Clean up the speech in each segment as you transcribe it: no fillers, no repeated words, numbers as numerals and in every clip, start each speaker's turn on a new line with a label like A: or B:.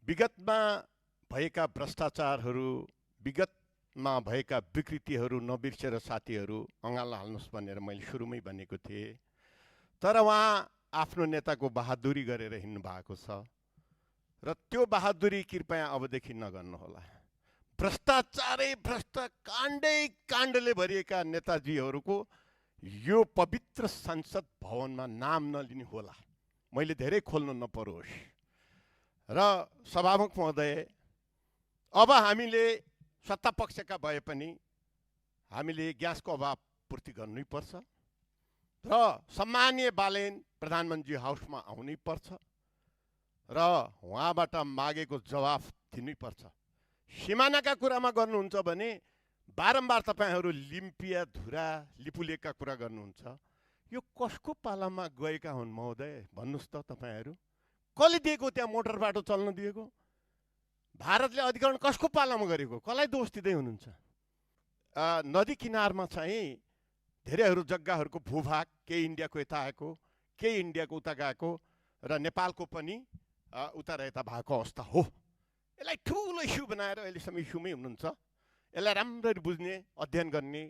A: विगतमा भएका भ्रष्टाचारहरू, विगतमा भएका विकृतिहरू नबिर्सेर साथीहरू अँगालो हाल्नुहोस् भनेर मैले सुरुमै भनेको थिएँ। तर उहाँ आफ्नो नेताको बहादुरी गरेर हिँड्नु भएको छ र त्यो बहादुरी कृपया अबदेखि नगर्नुहोला। भ्रष्टाचारै भ्रष्ट काण्डले भरिएका नेताजीहरूको यो पवित्र संसद भवनमा नाम नलिने होला। मैले धेरै खोल्नु नपरोस्। र सभामुख महोदय, अब हामीले सत्ता पक्षका भए पनि हामीले ग्यासको अभाव पूर्ति गर्नै पर्छ र सम्मानीय बालेन प्रधानमन्त्री हाउसमा आउनै पर्छ र उहाँबाट मागेको जवाफ दिनै पर्छ। सिमानाका कुरामा गर्नुहुन्छ भने बारम्बार तपाईहरू लिम्पिया धुरा लिपुलेकका कुरा गर्नुहुन्छ। यो कसको पालामा गएका हुन् महोदय भन्नुहोस् त तपाईहरू? कसले दिएको त्यहाँ मोटर बाटो चल्न दिएको? भारतले अधिकरण कसको पालामा गरेको? कसलाई दोष दिँदै हुनुहुन्छ? नदी किनारमा चाहिँ धेरैहरू जग्गाहरूको भूभाग केही इन्डियाको यता आएको, केही इन्डियाको उता गएको र नेपालको पनि उता र यता भएको अवस्था हो। यसलाई ठुलो इस्यु बनाएर अहिलेसम्म इस्युमै हुनुहुन्छ। यसलाई राम्ररी बुझ्ने, अध्ययन गर्ने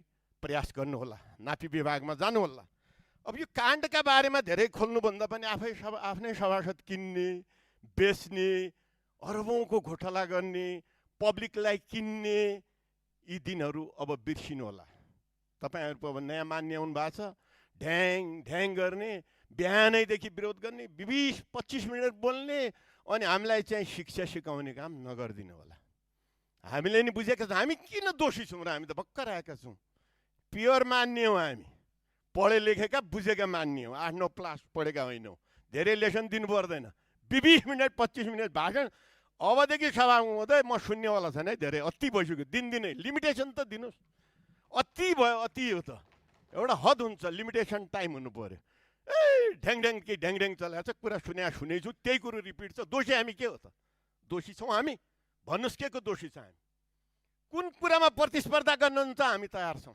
A: प्रयास गर्नुहोला। नापी विभागमा जानुहोला। अब यो काण्डका बारेमा धेरै खोल्नुभन्दा पनि आफ्नै सभासद किन्ने, बेच्ने, अरबौँको घोटाला गर्ने, पब्लिकलाई किन्ने यी दिनहरू अब बिर्सिनु होला। तपाईहरुको अब नयाँ मान्य आउनु भएको छ। ढ्याङ ढ्याङ गर्ने, बिहानैदेखि विरोध गर्ने, 20-25 मिनट बोल्ने अनि हामीलाई चाहिँ शिक्षा सिकाउने काम नगरिदिनु होला। हामीले नि बुझेका छौँ हामी किन दोषी छौँ र हामी त भर्खर आएका छौँ। प्योर मान्ने हो हामी, पढे लेखेका बुझेका मान्ने हो, 8-9 क्लास पढेका होइनौँ। धेरै लेसन दिनु पर्दैन। 20 मिनट 25 मिनट भाषण अबदेखि सभामुख हुँदै म सुन्नेवाला छैन है। धेरै अति भइसक्यो। दिनदिनै लिमिटेसन त दिनुहोस्। अति भयो, अति हो त। एउटा हद हुन्छ, लिमिटेसन टाइम हुनु पर्यो। ढ्याङ ढ्याङ के ढ्याङ ढ्याङ चलाएको छ, कुरा सुनेछु, त्यही कुरो रिपिट छ। दोषी हामी के हो त? दोषी छौँ हामी? भन्नुहोस् के को दोषी छ हामी? कुन कुरामा प्रतिस्पर्धा गर्नुहुन्छ हामी तयार छौँ।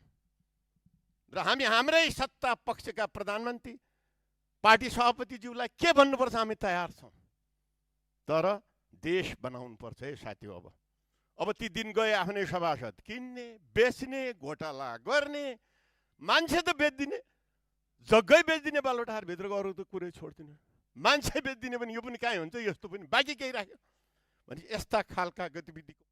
A: र हामी हाम्रै सत्ता पक्षका प्रधानमन्त्री पार्टी सभापतिज्यूलाई के भन्नुपर्छ हामी तयार छौँ। तर देश बनाउनु पर्छ है साथी। अब ती दिन गए आफ्नै सभासद किन्ने, बेच्ने, घोटाला गर्ने, मान्छे त बेच्दिने, जग्गै बेच्दिने, बालुटारभित्रको अरू त कुरै छोड्दिने, मान्छे बेच्दिने पनि यो पनि कहीँ हुन्छ, यस्तो पनि बाँकी केही राख्यो भने यस्ता खालका गतिविधिको